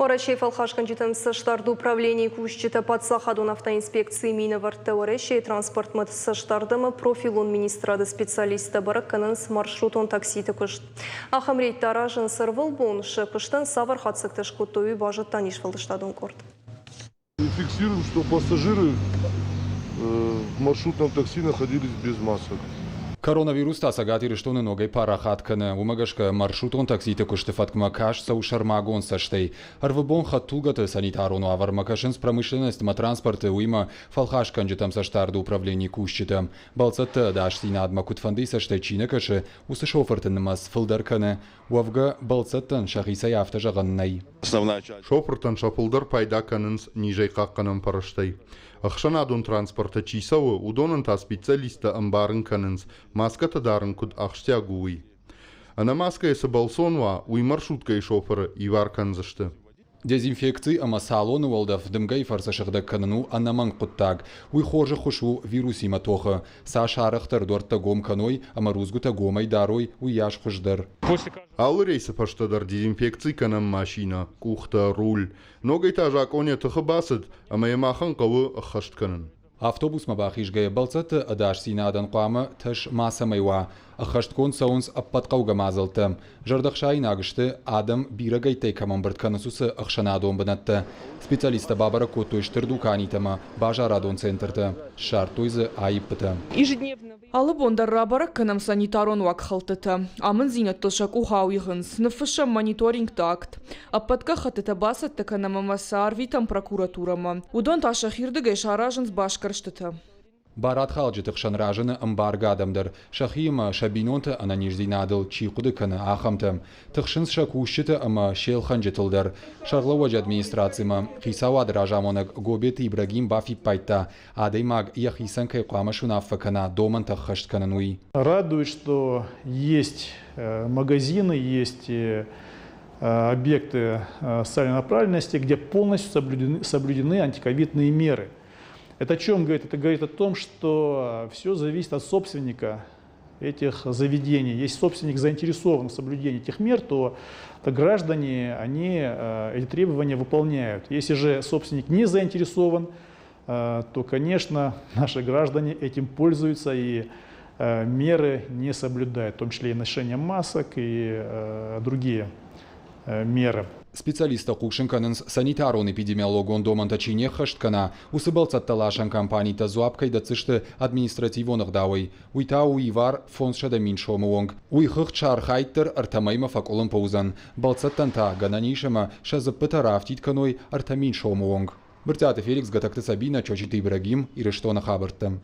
Уӕрӕсейы фӕлхасгӕнджытӕн цӕстдарды управленийы кусджытӕ, паддзахадон автоинспекцийы минӕвӕрттӕ, Уӕрӕсейы транспортмӕ цӕстдард ӕмӕ профилон министрады специалисттӕ бӕрӕг кӕнынц маршрутон такситы куыст. Ахӕм рейдтӕ аразынц ӕрвылбон. Сӕ куыстӕн цавӕр хатдзӕгтӕ скодтой, уый базыдта не сфӕлдыстадон къорд. Фиксируем, что пассажиры в маршрутном такси находились без масок. Коронавирус та Цӕгат Ирыстоны ногӕй парахат кӕны. Уымӕ гӕсгӕ маршрутон такситы куысты фӕткмӕ каст цӕуы сӕрмагонд цӕстӕй. Ӕрвылбон хӕдтулгӕты санитарон уавӕрмӕ кӕсынц промышленность ӕмӕ транспорты, уыимӕ фӕлхасгӕнджытӕм цӕстдарды управленийы кусджытӕ. Бӕлццӕтты ӕдасдзинадмӕ куыдфӕндыйы цӕстӕй чи нӕ кӕсы, уыцы шофырты нымӕц фылдӕр кӕны. Уӕвгӕ, бӕлццӕттӕн сӕхицӕй афтӕ зӕгъӕн нӕй. Шофыртӕн сӕ фылдӕр пайда кӕнынц низӕй хъахъхъӕнӕн фӕрӕзтӕй. Ӕхсӕнадон транспорты чи цӕуы, уыдонӕн та специалисттӕ ӕмбарын кӕнынц, маскӕтӕ дарын куыд ахсджиаг у, уый. Ӕнӕ маскӕйӕ цы бӕлццон уа, уый маршруткӕйы шофыры ивар кӕндзысты. Дезинфекци ӕмӕ салоны уӕлдӕф дымгӕйы фӕрцы сыгъдӕг кӕнын у ӕнӕмӕнг хъуыддаг. Уый хорз ӕххуыс у вирусимӕ тохы. Цас арӕхдӕр дуӕрттӕ гом кӕной ӕмӕ рудзгуытӕ гомӕй дарой, уыйас хуыздӕр. Алы рейсы фӕстӕ дӕр дезинфекци кӕнӕм машинӕ, къухтӕ, руль. Ногӕй та закъон йӕ тыхы бацыд, ӕмӕ йӕ махӕн хъӕуы ӕххӕст кӕнын. Автобусмӕ бахизгӕйӕ бӕлццӕтты ӕдасдзинадӕн хъуамӕ тӕс мацӕмӕй уа. Ӕххӕстгонд цӕуынц ӕппӕт хъӕугӕ мадзӕлттӕ. Зӕрдӕхсаинаг сты, адӕм бирӕгӕйттӕй кӕм ӕмбырд кӕнынц, уыцы ӕхсӕнадон бынӕттӕ. Специалисттӕ бабӕрӕг кодтой стыр дуканитӕ ӕмӕ базарадон центртӕ, ссардтой дзы аиппытӕ. Алы бон дӕр рабӕрӕг кӕнӕм санитарон уагхӕлдтытӕ. Амынддзинӕдтыл сӕ къух ауигъынц, ныффыссӕм мониторингты акт. Ӕппӕт гӕххӕттытӕ бацӕттӕ кӕнӕм ӕмӕ сӕ арвитӕм прокуратурӕмӕ. Уыдон та сӕхирдыгӕй саразынц басгӕрстытӕ. Барадхалджыты хсӕн разыны ӕмбаргӕ адӕм дӕр, сӕхи ӕмӕ сӕ бинонты ӕнӕниздзинадыл чи хъуыды кӕны, ахӕмтӕ. Тыхсынц сӕ кусджыты ӕмӕ се лхӕнджытыл дӕр. Сӕргълӕууӕджы администрацимӕ хицауады разамонӕг Гобеты Ибрагим бафиппайдта, адӕймаг йӕхицӕн кӕй хъуамӕ суынаффӕ кӕна домӕнтӕ ӕххӕст кӕнын, уый. Радует, что есть магазины, есть объекты социальной направленности, где полностью соблюдены антиковидные меры. Это о чем говорит? Это говорит о том, что все зависит от собственника этих заведений. Если собственник заинтересован в соблюдении этих мер, то граждане, они эти требования выполняют. Если же собственник не заинтересован, то, конечно, наши граждане этим пользуются и меры не соблюдают, в том числе и ношение масок и другие меры. Специалисттӕ хъусын кӕнынц, санитарон-эпидемиологон домӕнтӕ чи не ххӕст кӕна, уыцы бӕлццӕттӕласӕн компанитӕ дзуапп кӕй дӕтдзысты административон ӕгъдауӕй. Уый та у ивар 500 000 сомы онг. Уый хыгъд сӕ архайд дӕр ӕртӕ мӕймӕ фӕкъуылымпы уыдзӕн. Бӕлццӕттӕн та, гӕнӕн ис ӕмӕ сӕ дзыппытӕ раафтид кӕной 3000 сомы онг. Брытъиаты Феликс, Гатӕгты Сабинӕ, Чочиты Ибрагим, Ирыстоны хабӕрттӕ.